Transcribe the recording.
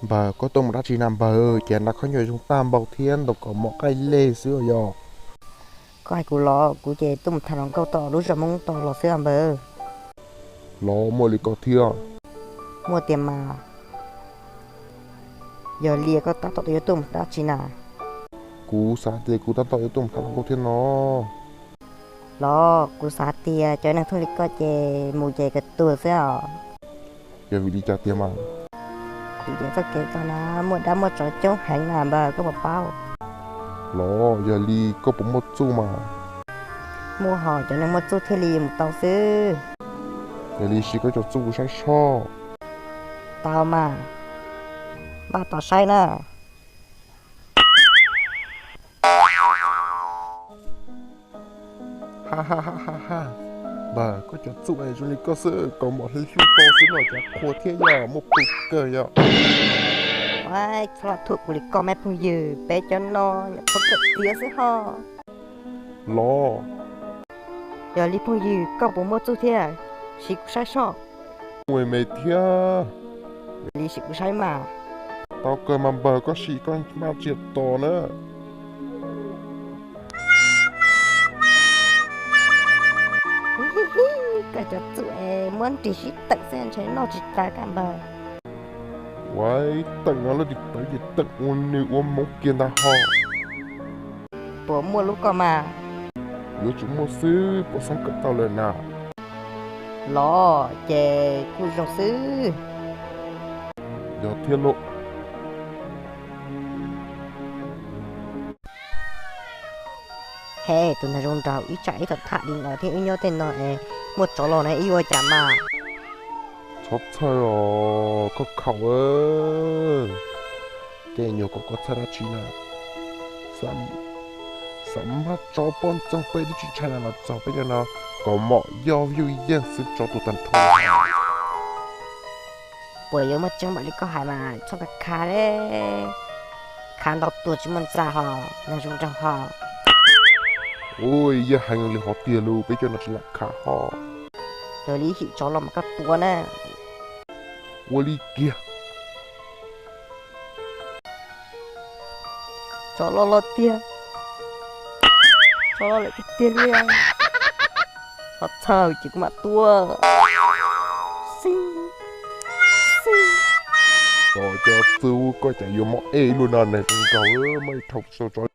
Npawg, koj tuaj mus dab tsi na npawg, ces nta khob nyuag zoo tag npaum thiab ntaus kaus mom qaij leg xwb os yog. Koj hais kuv los kuv ces tuaj mus tham hluas nkauj tom lub zos Hmoob to los xwb os npawg. Los muaj li ko thiab? Muaj tiag mas. Yog li koj tab tom yuav tuaj mus dab tsi na? Kuv xav tias kuv tab tom yuav tuaj mus tham hluas nkauj thiab no. Los kuv xav tias cov neeg thooj li koj ces mus ces kawg tuag xwb os. Yog vim li cas tiag mas? Vim tias txoj kev tod na muaj dab muaj tsov coob heev na npawg, koj puas paub? Los yog li koj puas muaj txuj mas? Muaj hos, cov neeg muaj txuj thiaj li mus tau xwb. Yog li sim koj cov txuj kuv saib soj. Tau mas, npaj tos saib na. Ha ha ha ha ha. Npawg, koj cov txuj es zoo li koj xwb, kaus mom hlub hlub to xwb los cas qhua thiab yog muaj pw kawg yog. Txhob los thuam kuv li koj me phooj ywg, peb cov no nyuam qhuav kawm tiav xwb ho. Los. Yog li phooj ywg koj puas muaj txuj thiab, sim kuv saib soj. Muaj me thiab. Yog li sim kuv saib mas. Tau kawg mas npawg, koj sim koj maj tsis tos na. Koj cov txuj es muab nrig sib teem xwb ntshe noj tsis tas koj npawg. Ua teem no lub ris tawv ces teem ua nws ua hmoov kiag ntag ho. Puas muaj lub koj mas? Yuav tsum muaj xwb, puas xeeb kawm tau lawm na? Los ces kuj zoo xwb. Yog thiab lauj. He, tus neeg zoo nraug, ib tsam ib txom tham li no thiab wb nyob tej no es muaj tsov los ne ib ua cas mas. Txhob txhawj os koj khaum. Tej nyuag kom koj txhawj dab tsi na. Xam maj tsov poj ntxoog peb twb tsis ntshai na los txog peb cov no, kaus mom yoj yuj yeej xwb tsov tus tag nrho. Puas yuav muaj tseeb npaum li koj hais mas txhob khav khav li. Khav ntau tuag tsis muaj ntxa ho, neeg zoo nraug ho. Ua yaj heev li hov tiag lus, peb cov no tsis lam khav ho. Yog li ib chim tsov los mas koj tua na. Ua li kiag. Tsov los los tiag. Tsov los lawm tiag tiag li. Txhob txhawj ces kuv mam tua. Xib, xib. Tsov cov txuj koj cas yuav mob ej luaj no neeg zoo nraug, muaj ib dhau xyov tsov.